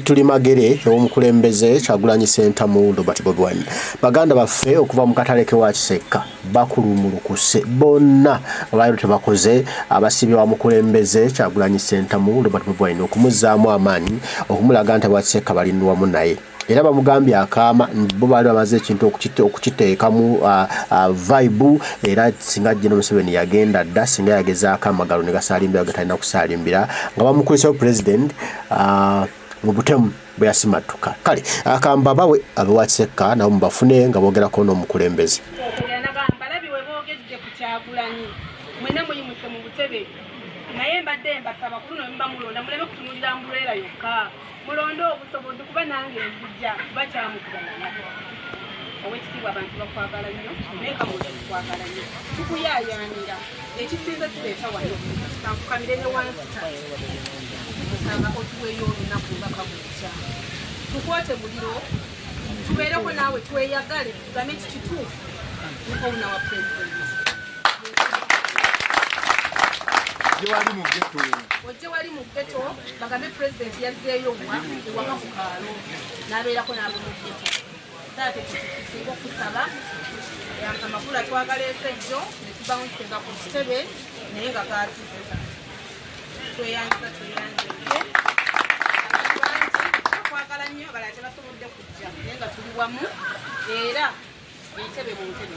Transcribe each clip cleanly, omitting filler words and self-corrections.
Tuli Magere omukulembeze Kyagulanyi Ssentamu Robert Bobi Wine. Baganda baffe okuva mu katale ke wa Kisekka bakulumulukuse bonna abaali tebakoze abasibye wa mukulembeze Kyagulanyi Ssentamu Robert Bobi Wine okumuzzaamu amaanyi okumulaga nti abakisekka bali wamu naye. Era bamugambye akaama bo baali bamaze ekintu okukiteekamu vibe era singa General Museveni yagenda dda singa yagezaako amagalo ne gasaalimbira gatalina kusaalimbira nga bamukulisewo president mu butemu bwe yasimatuka. Kale akamba bawe abewa Kisekka nabo mubafune nga boogerako n'omukulembeze. Balabi we boogedde ku Kyagulanyi mwenna muyimuse mu butebe naye mbadde mbasaba ku luno mba mulonda muleme kutunuulira mbuleera yokka. Mulonde obusobozi kuba nange nzijja kuba kyamukubana. Owekitiibwa abantu bakwagala nnyo naye Kamuli tukwagala nnyo tukuyaayaanira ekisinza tuleeta wano kanfukamire ne wansi tusaba otuweeyo olunaku nga kabukya tukwate muliro tubeereko naawe tweyagale tugambe nti kituufu owuna wa pulezidenti. Ojje wali mu ghetto bagambe pulezidenti yazzeeyo wa ewaka ku kaalo n'abeerako n'abo mu ghetto. Taata tusinga okusaba amakula twagaleese jjo ne tubawunsenga ku kitebe naye nga gaatuuka. Tweyanza tweyanzeke bangi bakwagala nnyo abalala tebasobodde kujja naye nga tuli wamu era entebe mu ntebe.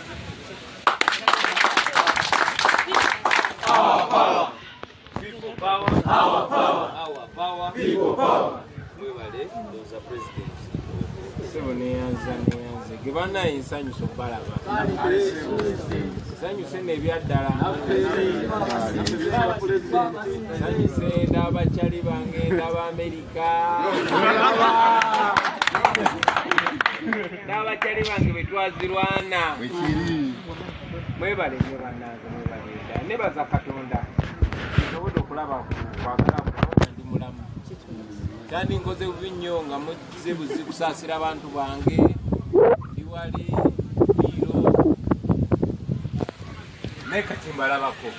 Our power. People power. Our power. Our power. People power. Mwebale ndoza president. Sebo neyanza neyanze. Gebana ensanyuso balaba. Nsanyuse n'ebyaddala. Nsanyuse n'abakyali bange n'Abamerika. N'abakyali bange be twazirwana. Mwebale nnyo bannange mwebale ddala. Nebaza Katonda. Nsobodde okulaba kwagala kubanga ndi mulamu. Kandi nkoze bubi nnyo nga muzze buzi kusaasira abantu bange. Ndi wali biro. Naye kati mbalabako.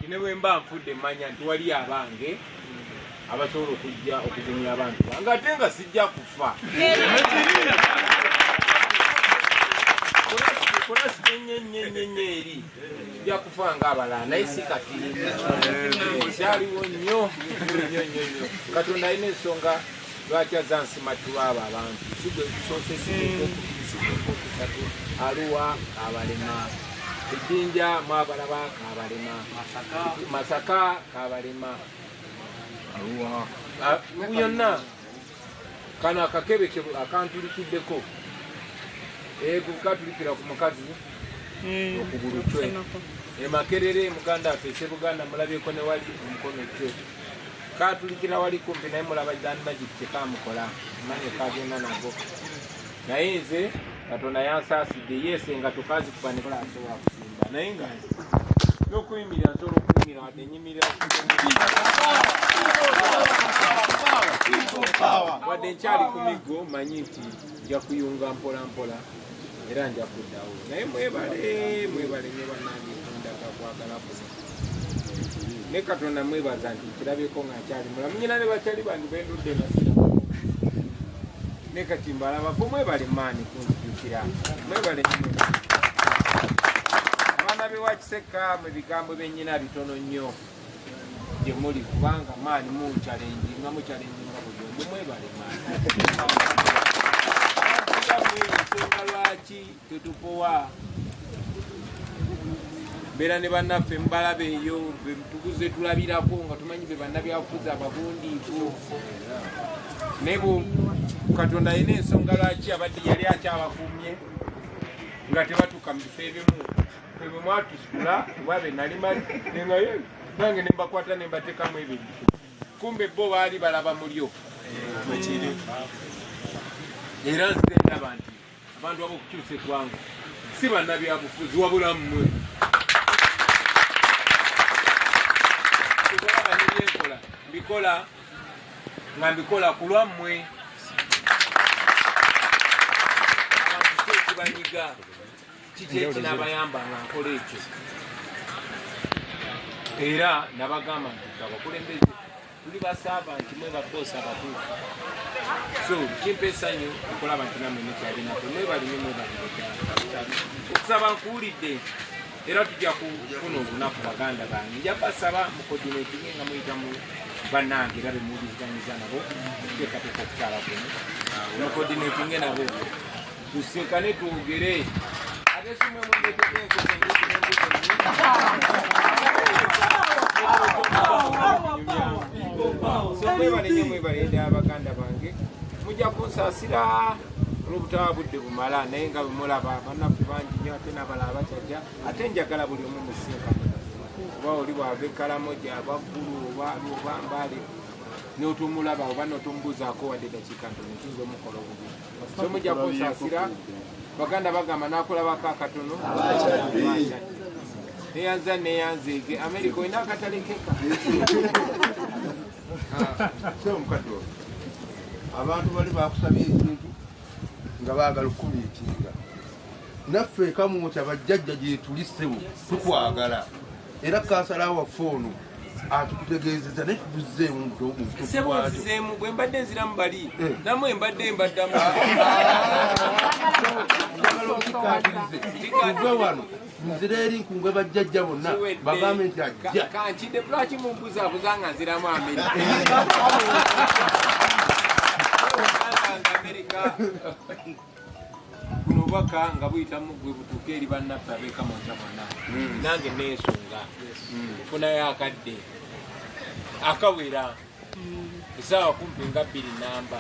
Ne bwe mba nfudde mmanya nti wali abange abasobola okujja okugumya abantu bange ate nga sijja kufa. Eri sijja kufa ng'abalala naye si kati nkyaliwo nnyo nnyo nnyo nnyo. Katonda alina ensonga lwaki azza nsimatulwa abo abantu si gwe gusoose si gwe Arua Kabalema, Ejinja Mwabalaba Kabalema, Masaka Kabalema, Arua yonna kano akakebe akantulikiddeko ego katulikira ku mukazi okugulu kwe Makerere muganda waffe Ssebuganda mulabyeko ne wali omukono kwe katulikira wali kumpi naye mulaba Dan Magic kyekamukola manye kagenda nago naye nze Katonda yansaasidde yeese nga tukazikuba ne kola asobola kusimba naye nga n'okuyimirira nsobola okuyimirira wadde nyimirira wadde nkyali ku miggo manyi nti nja kuyunga mpola mpola era nja kuddawo naye mwebale mwebale nnyo bannange kundaga kwagala kuno ne Katonda mwebaza nti nkirabyeko nga nkyali mulamu nyina ne bakyali bange bendudde nga siraba ne kati mbalabako mwebale maanyi kunzijukira mwebale nnyo abaana b'ewa Kisekka mu bigambo byennyina bitono nnyo gye muli kubanga maanyi mukyalenjinga mukyalenjinga buli omu mwebale maanyi ensonga lwaki tetupowa mbeera ne bannaffe mubalaba eyo tuguze tulabirako nga tumanyi be bannabyabufuzi abagundiivu naye Katonda alina ensonga lwaki abadde yali akyabakuumye nga tebatuuka mu bifo ebimu ffe bwe mwatusitula kuba be nali manyi nange ne mbakwata ne mbateekamu ebintu kumbe bo baali balaba mulyo era nze ndaba nti abantu ab'okukyusa eggwanga si bannabyabufuzi wabula mmwe tebalaba ne byenkola mbikola nga mbikola ku lwammwe abantu ki ekibanyiga kiki ekinabayamba nga nkola ekyo Era nabagamba nti abakulembeze tuli basaba nti mwe babosa abatuufu. So kimpa essanyu okulaba nti nammwe mukyalinafe, mwebali nnyo, mwebali ddala. Okusaba nkuwulidde, era tujja kufuna olunaku baganda bange. Nja basaba mu coordinating nga muyita mu bannange era be muwuliziganyiza nabo okuteekateeka okukyala kuno. Mu coordinating nabo tusinkane twogere. Ate si mwe mundeetedde enkoko ennyingi n'embuto nnyingi. So mwebale nnyo, mwebale ddala baganda bange. Mujja kunsaasira olw'obutaba budde bumala, naye nga bwe mulaba bannaffe bangi nnyo ate n'abalala bakyajja, ate njagala buli omu musinkane. Oba oli bw'ava e Karamoja, oba Ggulu, oba Mbale, n'otomulaba oba n'otomubuuzaako wadde eddakiika ntono, kiyinza omukola obubi. So mujja kunsaasira. Baganda bagamba n'akulabako akatono neyanza neyanzeege. Amerika olina akatale keka. Sebo mukadde wange, abantu bali bakusabye ekintu nga baagala okukumiitinga. Naffe Kamwokya bajjajja gye tuli ssebo tukwagala. Era kansala waffe ono atukutegeezezza naye tubuzzeemu mu butuufu Ssebo bwakyo. nzizeemu, bwe mbadde nziramu bali nammwe mbadde mbaddamu. Njagala okikkaatirize tuve wano nzira eri nkunge bajjajja bonna bagambe nti ajja. Kankidde, lwaki mumbuzaabuza nga nziramu Amerika? Amerika buno obubaka nga buyitamu gwe butuuke eri bannaffe ab'e Kamwokya bonna. Nange neesunga nfunayo akadde akawera essaawa kumpi nga 2:00,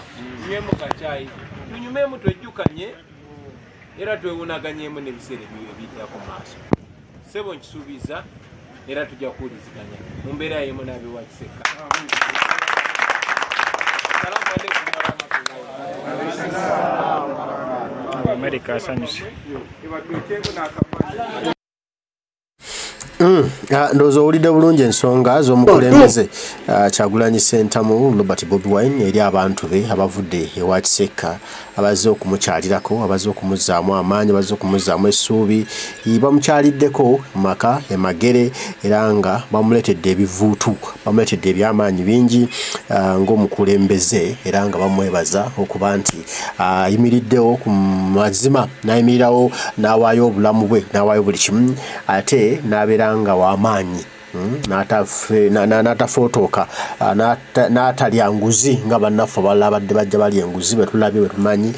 nywemu kacaayi, tunyumemu, twejjukanye era twewunaganyemu n'ebiseera ebiddako maaso. Ssebo nkisuubiza era tujja kuwuliziganya mu mbeera y'emu n'ab'ewa Kisekka. Salaamu alaikum warahmatullahi. Amerika asanyuse. Ndowooza owulidde bulungi ensonga z'omukulembeze Kyagulanyi Ssentamu Robert Bobi Wine eri abantu be abavudde ewa Kisekka, abazze okumukyalirako, abazze okumuzzaamu amaanyi, abazze okumuzzaamu essuubi. Bamukyaliddeko mu maka e Magere era nga bamuleetedde ebivuutu, bamuleetedde ebyamaanyi bingi ng'omukulembeze, era nga bamwebaza okuba nti ayimiriddewo ku mazima, n'ayimirirawo n'awaayo obulamu bwe, n'awaayo buli kimu, ate n'abeera nga w'amaanyi, n'atafootooka, n'atalya nguzi nga bannaffe abalala abadde bajja balya enguzi bwe tulabye bwe tumanyi,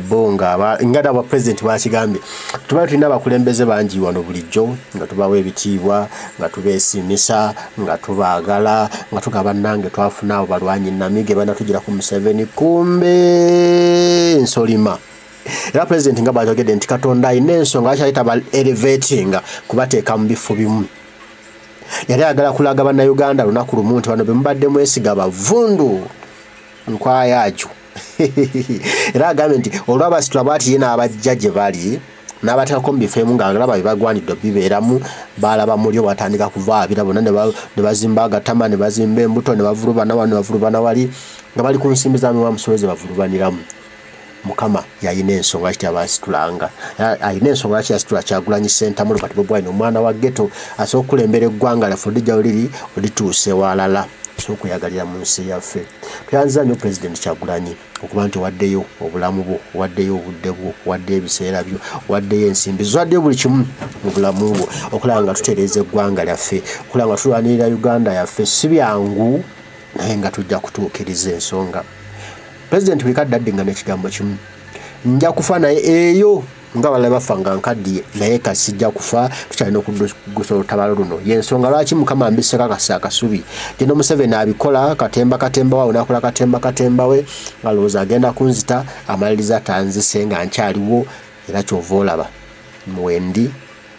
bo nga nabo pulezidenti bw'akigambye. Tuba tulina abakulembeze bangi wano bulijjo nga tubawa ebitiibwa, nga tubeesiimisa, nga tubaagala, nga tugaba bannange twafuna abo balwanyi nnamige banatugira ku Museveni, kumbe nsolima. Era pulezidenti nga bw'ayogedde nti Katonda alina ensonga lwaki ayita ba elevating kubateeka mu bifo bimu. Yali ayagala kulaga bannayuganda lunaku lumu nti bano be mubadde mwesiga bavundu nkwayaaju. Era agambye nti olwabasitula bw'ati ye n'abajja gye bali n'abateekako mu bifo ebimu ng'alaba bye bagwanidde obibeeramu, baalaba mulyo batandika kuvaabira bonna ne bazimba agatama, ne bazimba embuto, ne bavulubana wano ne bavulubana wali, nga bali ku nsimbi za Miwa Musolo ze bavulubaniramu. Mukama yalina ensonga lwaki teyabasitulanga, alina ensonga lwaki yasitula Kyagulanyi Ssentamu Robert Bobi Wine, omwana wa ghetto asobola okukulembera eggwanga lyaffe olijja liri olituuse walala, tusobola okuyagalira mu nsi yaffe. Tweyanziza nnyo Pulezidenti Kyagulanyi okuba nti owaddeyo obulamu bwo, owaddeyo obudde bwo, owaddeyo ebiseera byo, owaddeyo ensimbi, owaddeyo buli kimu mu bulamu bwo okulaba nga tutereeza eggwanga lyaffe, okulaba nga tulwanirira Uganda yaffe. Si byangu naye nga tujja kutuukiriza ensonga. Pulezidenti buli kadde addinga n'ekigambo kimu, nja kufa naye eyo nga balala bafa nga nkaddiye, naye kasijja kufa, tukyalina okuddusa olutabaalo luno. Y'ensonga lwaki Mukama ambisse kakasa akasubi. Geno Museveni abikola katemba katemba waawe, n'akola katemba katemba we, ng'alowooza agenda kunzita, amaliriza tanzise nga nkyaliwo, era ky'ova olaba mwendi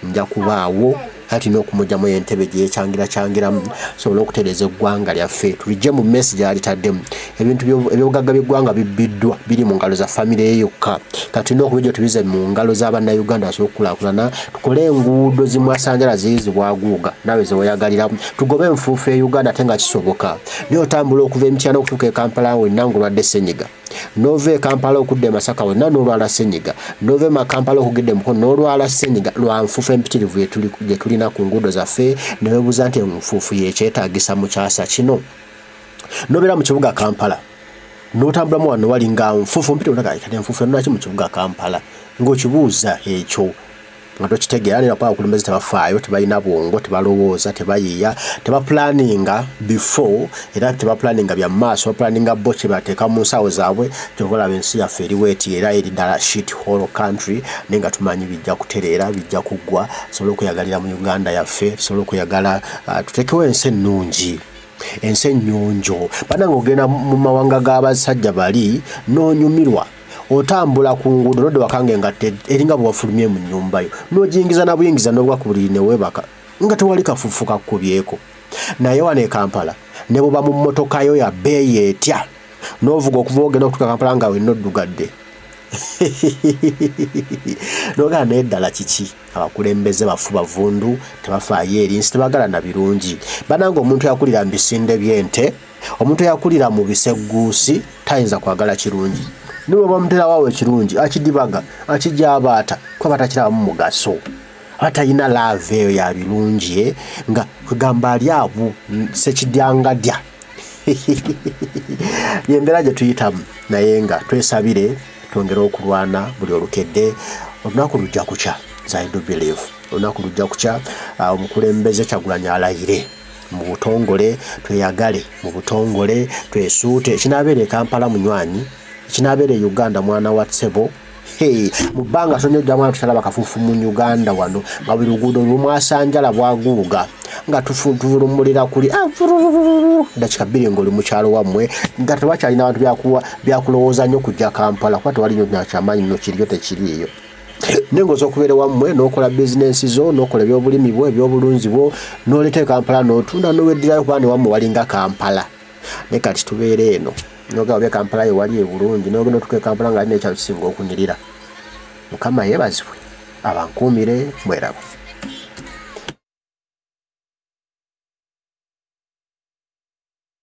nja kubaawo ati n'okumugyamu entebe gye yekyangira kyangiramu tusobole okutereeza eggwanga lyaffe, tulijje mu mmeesi gy'alitaddemu. Ebintu ebyobugagga by'eggwanga bibbiddwa, biri mu ngalo za famire ye yokka. Kati tulina okubijja tubize mu ngalo z'abannayuganda basobole okukulaakulana, tukole enguudo zimwasanjala ziri zibwaguuga naawe ze weeyagaliramu, tugobe enfuufu e Uganda ate nga kisoboka. Naye otambula okuva e Mityana okutuuka e Kampala wenna ng'olwadde ssennyiga, n'ova e Kampala okudda e Masaka wenna n'olwala ssennyiga, n'ova e Kampala okugenda e Mukono n'olwala ssennyiga lwa nfuufu empitirivu gye tulina. tulina ku nguudo zaffe, ne weebuuza nti enfuufu yekyetaagisa mu kyasa kino. Nobeera mu kibuga Kampala n'otambulamu wano wali nga nfuufu mpite, kati enfuufu ennaki mu kibuga Kampala, ng'okibuuza ekyo nga tokitegeera. Nera kuba abakulembeze tebafaayo, tebalina bwongo, tebalowooza, tebayiiya, tebapulaninga before, era tebapulaninga bya maaso, bapulaninga bo kye bateeka mu nsawo zaabwe. Kyova olaba ensi yaffe eriwo eti, era eri ddala shit hole country, naye nga tumanyi bijja kutereera, bijja kuggwa. Tusobole okweyagalira mu Uganda yaffe, tusobole okweyagala, tuteekewo ensi ennungi, ensi ennyonjo. Bannange, ogenda mu mawanga g'abasajja bali n'onyumirwa, otambula ku nguudo nodde wakange nga eringa bwe wafulumye mu nnyumba yo, n'ogiyingiza na buyingiza n'obwa ku buliri ne weebaka nga tewali kafuufu kakkubyeko. Naye wano e Kampala ne bw'oba mu mmotoka yo ya bbeeyi etya, n'ovuga okuva ogenda okutuuka Kampala nga wenna oddugadde, nogala naye ddala kiki? Abakulembeze bafu bavundu, tebafaayo eri nsi, tebagala na birungi. Banange, omuntu yakulira mu bisinde by'ente, omuntu yakulira mu bisegguusi tayinza kwagala kirungi. Niwe bamuterawo ekirungi akidibaga, akijabaata, kuba takirabamu mugaso, aba talina love eyo ya birungi, nga kwegamba ali awo sekidyangadya. Yembeera gye tuyitamu, naye nga twesabire twongere okulwana buli olukedde. Olunaku lujja kukya, I do believe olunaku lujja kukya, omukulembeze Kyagulanyi alayire mu butongole, tweyagale mu butongole, twesuute. Ekinaabeera e Kampala munywanyi, ekinaabeera e Uganda mwana wa ssebo. Mu bbanga sonyo ojja mwana tutalaba kafuufu mu Uganda wano, nga buli luguudo lumwasanjala bwaguuga, nga tuvulumulira kuli dakika 2 ng'oli mu kyalo wammwe, nga tebakyalina bantu byakulowooza nnyo kujja Kampala, kuba tewali nnyo kyamaanyi nno kiriyo, tekiriiyo. Naye ng'oza okubeera wammwe n'okola bizinensi zo, n'okola ebyobulimi bwo, ebyobulunzi bwo, n'oleeta e Kampala n'otunda n'oweddirayo, kuba ne wammwe walinga Kampala. Naye kati tubeera eno, nogamba bya Kampala yo wali ebulungi, n'ogenda otuuka e Kampala nga alina ekyalo kisinga okunyirira. Mukama yeebazibwe, abankuumire, mweraba.